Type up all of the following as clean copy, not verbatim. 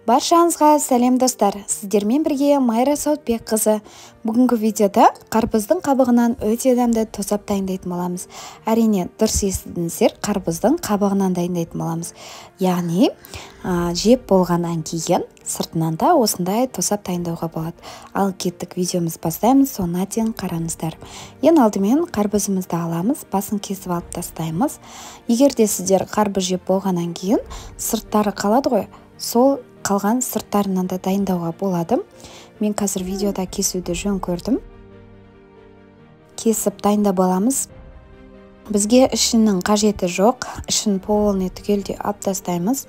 Баршаңызға сәлем достар, сіздермен бірге Майра Сауытбекқызы. Бүгінгі видеода қарбыздың қабығынан өте дәмді тосап дайындайтын боламыз. Әрине, дұрыс естідіңіздер, қарбыздың қабығынан дайындайтын боламыз. Яғни, жеп болғаннан кейін сыртынан да осындай тосап дайындауға болады. Ал кеттік, видеомызды бастаймыз, соңына дейін қараңыздар. Ең алдымен қарбызымызды аламыз, басын кесіп алып тастаймыз. Егер де сіздер қарбыз жеп болғаннан кейін сырттары қалады ғой, сол қалған сырттарынан да дайындауға болады. Мен қазір видеода кесуді жөн көрдім. Кесіп дайындап аламыз. Бізге ішінің қажеті жоқ, ішін полный түгелдей алып тастаймыз.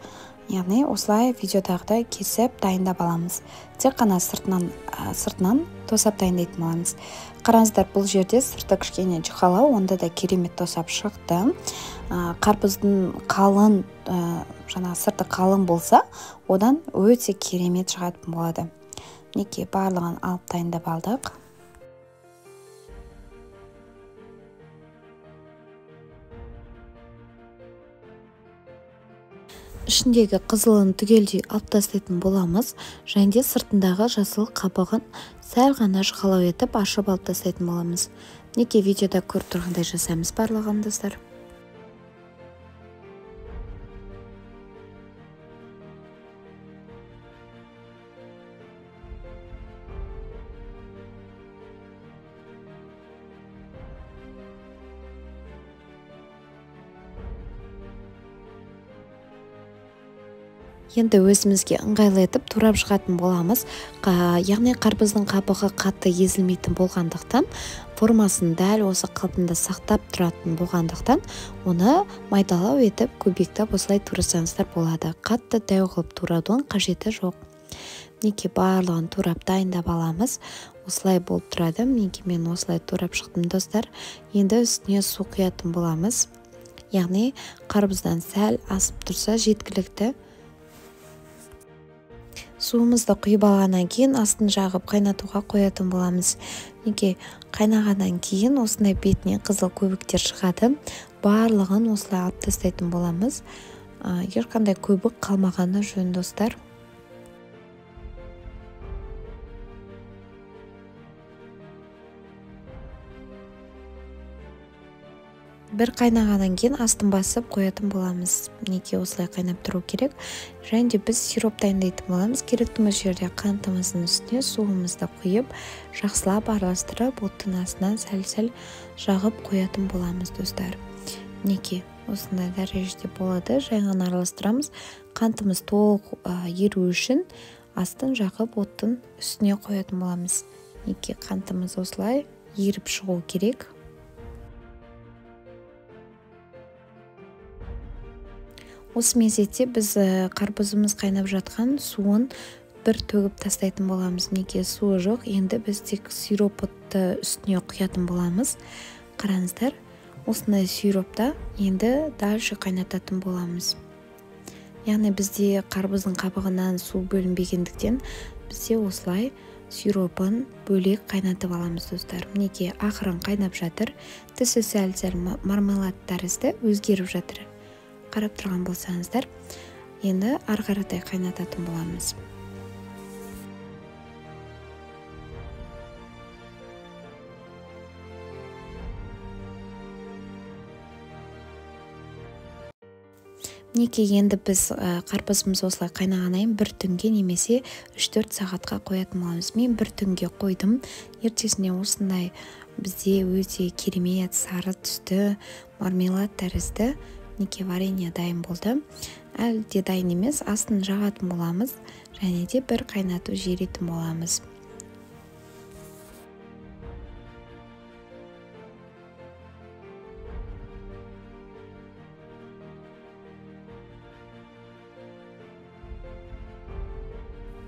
Яғни осылай видеодағыдай кесіп дайындап аламыз. Тек қана сыртынан тосап дайындайтын боламыз. Қараңыздар, бұл жерде сырты кішкене жұқалау, онда да керемет тосап шықты. Қарбыздың қалын, жаңа сырты қалын болса, одан өте керемет шығатын болады. Мінекей, барлығын алып дайындап алдық. Ішіндегі қызылын түгелдей алып тастайтын боламыз, және де сыртындағы жасыл қабығын сәл ғана жұқалау етіп ашып алып тастайтын боламыз. Мінекей, видеода көріп тұрғандай жасаймыз барлығын, достар. Енді өзімізге ыңғайлы етіп турап шығатын боламыз. Яғни қарбыздың қабығы қатты езілмейтін болғандықтан, формасын дәл осы қалпында сақтап тұратын болғандықтан, оны майдалау етіп көбектеп осылай турасаңыздар болады. Қатты дәу қылып тураудың қажеті жоқ. Мінекей, барлығын турап дайындап аламыз. Осылай болып тұрады. Мінекей, мен осылай турап шықтым, достар. Енді үстіне су құятын боламыз. Яғни қарбыздан сәл асып тұрса жеткілікті. Суымызды құйып алғаннан кейін астын жағып қайнатуға қоятын боламыз. Мінекей, қайнағаннан кейін осындай бетіне қызыл көбіктер шығады. Барлығын осылай алып тастайтын боламыз. Ешқандай көбік қалмағаны жөн, достар. Бір қайнағаннан кейін астын басып қоятын боламыз. Мінекей, осылай қайнап тұру керек. Және де біз сироп дайындайтын боламыз. Керекті мөлшерде қантымыздың үстіне суымызды құйып, жақсылап араластырып, оттың астынан сәл-сәл жағып қоятын боламыз, достар. Мінекей, осындай дәрежеде болады. Жай ғана араластырамыз. Қантымыз толық еру үшін астын жағып, оттың үстіне қоятын боламыз. Мінекей, қантымыз осылай еріп шығу керек. Осы мезетте біз қарбызымыз қайнап жатқан суын бір төгіп тастайтын боламыз. Мінекей, суы жоқ. Енді біз тек сиропты үстіне құятын боламыз. Қараңыздар, осындай сиропта енді дальше қайнататын боламыз. Яғни бізде қарбыздың қабығынан су бөлінбегендіктен бізде осылай сиропын бөлек қайнатып аламыз, достар. Мінекей, ақырын қайнап жатыр. Түсі сәл-сәл мармелад тәрізді өзгеріп жатыр. Қарап тұрған болсаңыздар, енді ары қаратай қайнататын боламыз. Мінекей, енді біз қарбызымыз осылай қайнағаннан кейін бір түнге немесе 3-4 сағатқа қоятын боламыз. Мен бір түнге қойдым. Ертесіне осындай бізде өте керемет сары түсті мармелад тәрізді мінекей варенье дайын болды. Әлі де дайын емес, астын жағатын боламыз және де бір қайнату жіберетін боламыз.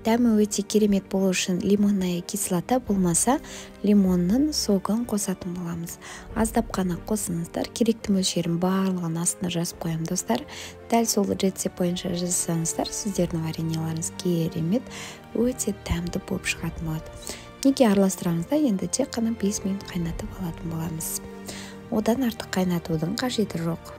Дәмі өте керемет болу үшін лимонная кислота болмаса лимонның согын қосатын боламыз. Аздап қана қосыңыздар. Керекті мөлшерін барлығын астына жазып қоямын, достар. Дәл сол рецепт бойынша жасасаңыздар, сіздердің вареньеларыңыз керемет, өте дәмді болып шығатын болады. Неге араластырамыз да, енді тек қана 5 минут қайнатып алатын боламыз. Одан артық қайнатудың қажеті жоқ.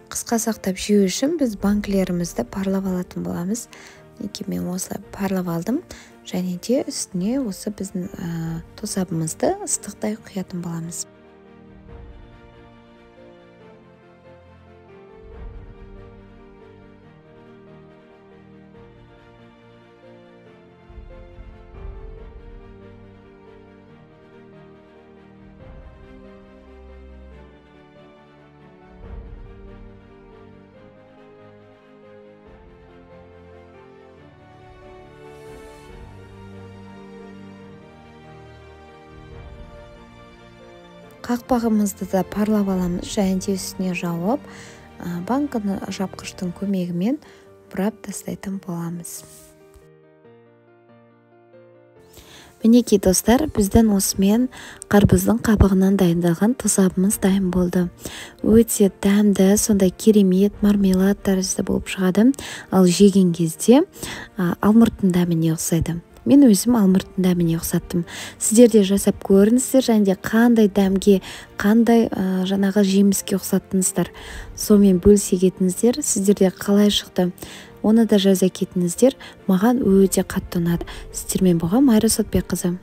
Қысқа сақтап жеу үшін біз банкілерімізді парлап алатын боламыз. Мінекей мен осылай парлап алдым. Және де үстіне осы біздің тосабымызды ыстықтай құятын боламыз. Қақпағымызды да парлап аламыз және де үстіне жауып, банканы жапқыштың көмегімен бұрап тастайтын боламыз. Мінекей достар, біздің осымен қарбыздың қабығынан дайындалған тосабымыз дайын болды. Өте дәмді, сондай керемет мармелад тәрізді болып шығады. Ал жеген кезде алмұрттың дәміне ұқсайды. Мен өзім алмұрттың дәміне ұқсаттым. Сіздер де жасап көріңіздер, және де қандай дәмге, қандай жаңағы жеміске ұқсаттыңыздар, сонымен бөлісе кетіңіздер. Сіздерде қалай шықты, оны да жаза кетіңіздер. Маған өте қатты ұнады. Сіздермен болған Майра Сотбекқызы.